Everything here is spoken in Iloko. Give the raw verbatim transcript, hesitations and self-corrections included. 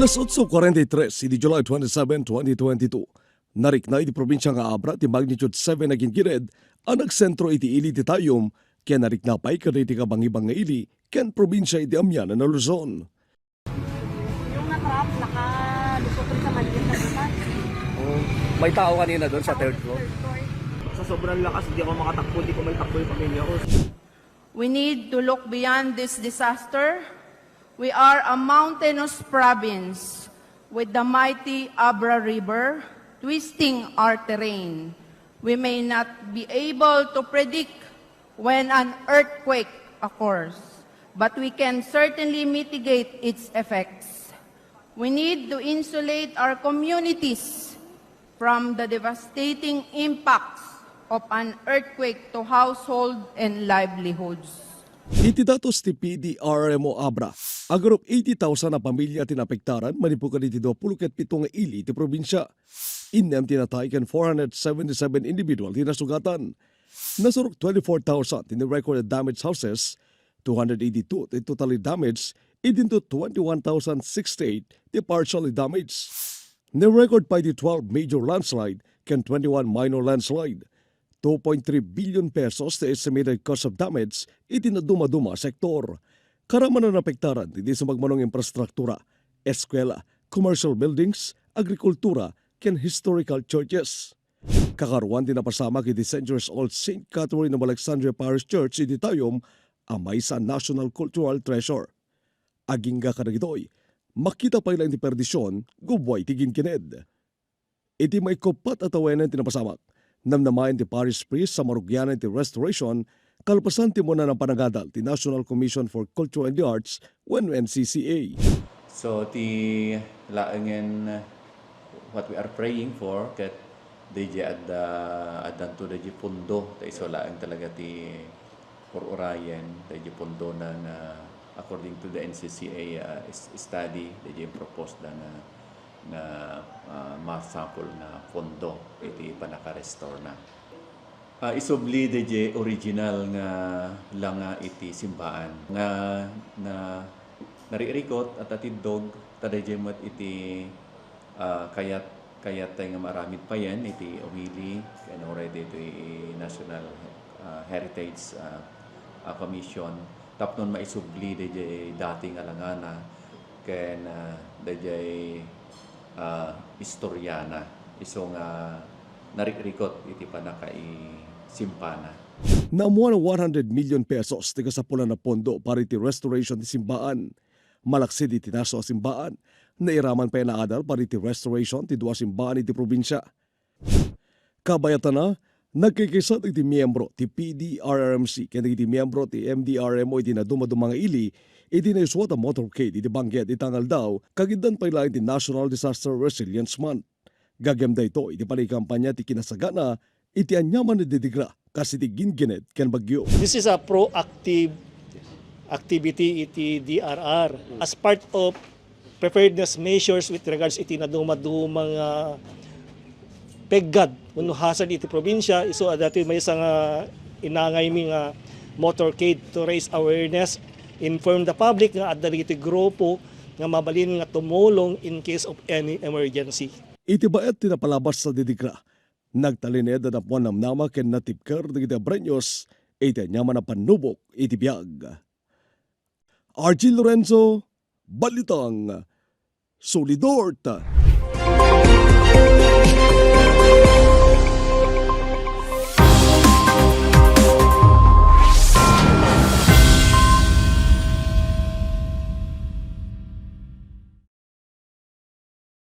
Alas otso kuarenta y tres idi July twenty-seven, twenty twenty-two, narikna iti probinsia nga Abra ti magnitude seven a ginggined a nagsentro iti ili ti tayum ken narikna pay kadagiti kabangiban nga ili ken probinsia iti amianan a Luzon. Yung na-trap, nakalusot rin sa maliit na butas. Oh, may tao kanina doon sa third floor. Third floor. Sa sobrang lakas, hindi ako makatakbo, hindi ko maitakbo yung pamilya ko. We need to look beyond this disaster. We are a mountainous province with the mighty Abra River twisting our terrain. We may not be able to predict when an earthquake occurs, but we can certainly mitigate its effects. We need to insulate our communities from the devastating impacts of an earthquake to household and livelihoods. Iti datos ti P D R M O Abra, agarok eighty thousand a pamilya ti naapektaran manipud kadagiti dua pulo ket pito nga ili ti probinsia. Innem ti natay ken four hundred seventy-seven individual ti nasugatan. Nasurok twenty-four thousand ti ni-recorded damaged houses, two hundred eighty-two ti totally damaged, idinto twenty-one thousand sixty-eight ti partially damaged. Ni-record pay ti twelve major landslide ken twenty-one minor landslide. Two point three billion pesos ti estimated cost of damage iti nadumaduma a sektor. Karamana naapektaran ti di sumagmamano nga infrastruktura, eskwela, commercial buildings, agrikultura, ken historical churches. Kakaruan ti napasamak iti centuries-old Saint Catherine of Alexandria Parish Church iti Tayum a maysa a national cultural treasure. Agingga kadagitoy, makita pay laeng ti perdision, gubbuay ti ginggined. Iti maikuppat a tawenan ti napasamak, namnamaen ti parish priest a marugianan ti restoration kalpasan ti umuna a panangadal ti National Commission for Culture and the Arts wenno N C C A. So, ti laengen, what we are praying for, ket daydi adda, addanto daydi pondo, ta isu laeng talaga ti ur-urayen, daydi pondona nga, according to the N C C A, uh, is-, study, daydi impropose da nga, nga, uh, masapul nga pondo iti pannaka-restore na. Ah, isubli daydi original nga langa iti simbaan nga na, naririkot a tatiddog, ta daydi met iti, ah, kayat, kayat tayo nga maaramid payen iti umili ken uray ditoy National, ah, Heritage, ah, ah, Commission tapno maisubli daydi dati nga langana ken, ah, daydi, ah, istoriana isu nga naririkot iti pannakaisimbana. Naammuan a one hundred million pesos ti kasapulan a pondo para iti restoration ti simbaan. Malaksid iti nasu a simbaan, nairaman pay a naadal para iti restoration ti dua a simbaan iti probinsia. Kabayatana, nagkikisat iti miyembro ti P D R R M C ken iti miyembro ti M D R M O iti nadumaduma nga ili iti naisuat a motorcade iti Benguet ita nga aldaw, kagiddan pay laeng ti National Disaster Resilience Month. Gagem daytoy iti panagikampanya ti kinasagana iti aniaman a didigra kas iti ginggined ken bagyo. This is a proactive activity iti D R R as part of preparedness measures with regards iti nadumaduma nga peggad wenno hazard iti probinsya. Isu a daytoy maysa nga inangaymi nga motorcade to raise awareness, inform the public nga adda dagiti grupo nga mabalin nga tumulong in case of any emergency. Iti baet ti napalabas a didigra, nagtalinaed a nappuan namnama ken natibker dagiti Abreños iti aniaman a pannubok iti biag. R G Lorenzo, Balitang Solidort.